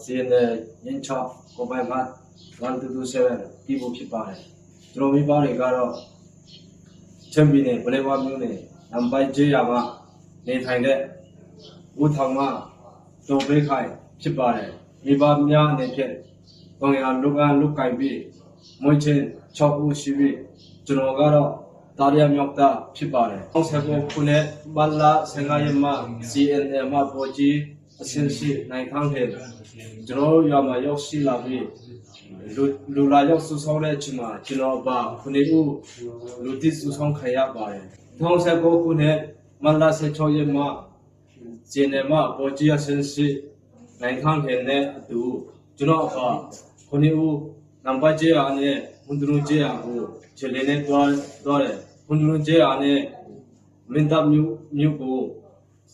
CNA ရင်း6ကိုပိုင်မှ1227တီးဖို့ဖြစ်ပါတယ်။ကျွန်တော်မိဘတွေကတော့ချင်းပြည်နယ်ပလဲဝမြို့နယ်နံပိုင်ကျေးရွာမှာနေထိုင်တဲ့ဦးထောင်မတော်ပေးခိုင်ဖြစ်ပါတယ်။မိဘများအနေဖြင့်တောင်ရလူကလူကိုင်ပြီးမွေးချင်း6ဦးရှိပြီးကျွန်တော်ကတော့တာရမြောက်တာဖြစ်ပါတယ်။69ခုနှစ်မလ15ရက်မှာ CNA မှာပေါ်ကြီးအစင်းရှိနိုင်ခန့်ခဲ့ကျွန်တော်တို့ရွာမှာရောက်ရှိလာပြီးလူလူလာရောက်စုဆောင်းတဲ့အချိန်မှာကျွန်တော်ပါခုနှစ်ဦးလူတိစုဆောင်းခံရပါတယ်။2019ခုနှစ်မလ16ရက်မှာ CNA မှာပေါ်ကြီးအစင်းရှိနိုင်ခန့်ခဲ့တဲ့အတူကျွန်တော်ပါခုနှစ်ဦးနံပါတ်ကျေးအားနဲ့ဝန်သူကျေးအားကိုခြေလေးနဲ့တွားတွားတယ်ဝန်သူကျေးအားနဲ့မင်းတပ်မြို့မြို့ကို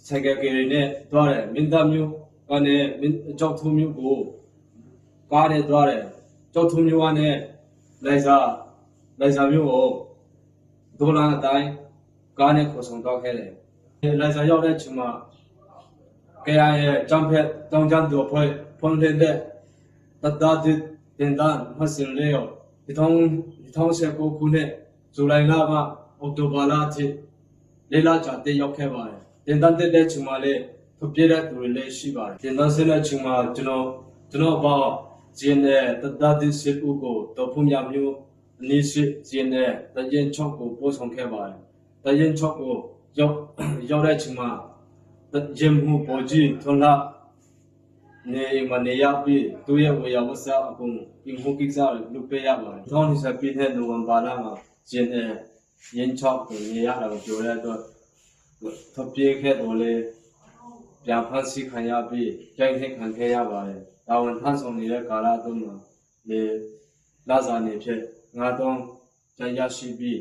ဆိုင်ကယ်ကလေးနဲ့တွားတယ်မင်းတပ်မြို့ကနေမင်းကြောက်ထုံးမြို့ကိုကားနဲ့တွားတယ်ကြောက်ထုံးမြို့ကနေလိုက်စားလိုက်စားမြို့ကိုဒေါ်လာအတိုင်းကားနဲ့ခေါ်ဆောင်တော့ခဲ့တယ်လိုက်စားရောက်တဲ့အချိန်မှာ KIA ရဲ့ကြောင်ဖက်တောင်ကျန်းတို့ဖွဲ့ဖွင့်လှစ်တဲ့တတတဲ့တင်တန်မစင်လေယော2019ခုနှစ်ဇူလိုင်လမှအောက်တိုဘာလအထိလေးလကြာတက်ရောက်ခဲ့ပါတယ်။တင်တန်တက်တဲ့ချိန်မှာလည်းထုတ်ပြတဲ့သူတွေလည်းရှိပါတယ်။တင်တန်ဆင်းတဲ့ချိန်မှာကျွန်တော်ကျွန်တော်ဘာဂျင်းနဲ့တတတဲ့စစ်ဦးကိုတော်ဖုံရမျိုးအနည်းရှိဂျင်းနဲ့တရင်6ကိုပို့ဆောင်ခဲ့ပါတယ်။တရင်6ကိုရောက်ရောက်တဲ့ချိန်မှာ ရင်မှုပေါ်ကြီးထွန်လာနေမနေရပြီးသူ့ရဲ့ဝေယဝဆအကုန်အင်မှုကိစ္စတွေလုပ်ပေးရပါတယ်။2020ပြည့်တဲ့နိုဝင်ဘာလမှာကျင်းတဲ့ရင်းချောက်ကိုနေရတာကိုပြောတဲ့အတွက်ထွက်ပြေးခဲ့တော့လေပြန်ဖမ်းဆီးခံရပြီးကြိုက်နှိပ်ခံခဲ့ရပါတယ်။တာဝန်ထမ်းဆောင်နေတဲ့ကာလအတွင်းမှာလေလာစာနေဖြစ်9000ကျန်ရရှိပြီး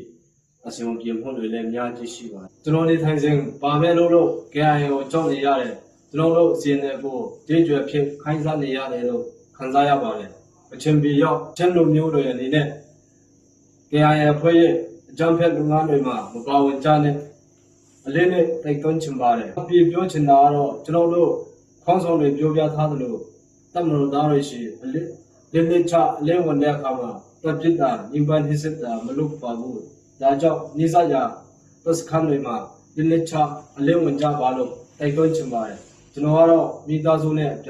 အစီအပြေမှုတွေလည်းအများကြီးရှိပါတယ်။ကျွန်တော်နေထိုင်စဉ်ပါမဲ့လို့လို့ KIA ကိုကြောက်နေရတယ်။ကျွန်တော်တို့ CNA ကိုကြေးကြွယ်ဖြစ်ခိုင်းစားနေရတယ်လို့ခံစားရပါတယ်။အချင်းပြည်ရောက်ချင်းလူမျိုးတွေအနေနဲ့ KIA ဖွဲ့ရဲ့အကြမ်းဖက်လုပ်ငန်းတွေမှာမပါဝင်ကြနဲ့အလေးနဲ့တိုက်တွန်းချင်ပါတယ်။ပြည်ပြောချင်တာကတော့ကျွန်တော်တို့ခေါင်းဆောင်တွေပြောပြထားသလိုတပ်မတော်သားတွေရှိအလေးလက်လက်ချအလင်းဝင်တဲ့အခါမှာတပ်ပစ်တာညင်ပန်းနှိစက်တာမလုပ်ပါဘူး။ဒါကြောင့်နိစရာတပ်စခန်းတွေမှာလက်လက်ချအလင်းဝင်ကြပါလို့တိုက်တွန်းချင်ပါတယ်။ကျွန်တော်ကတော့မိသားစုနဲ့ပြန်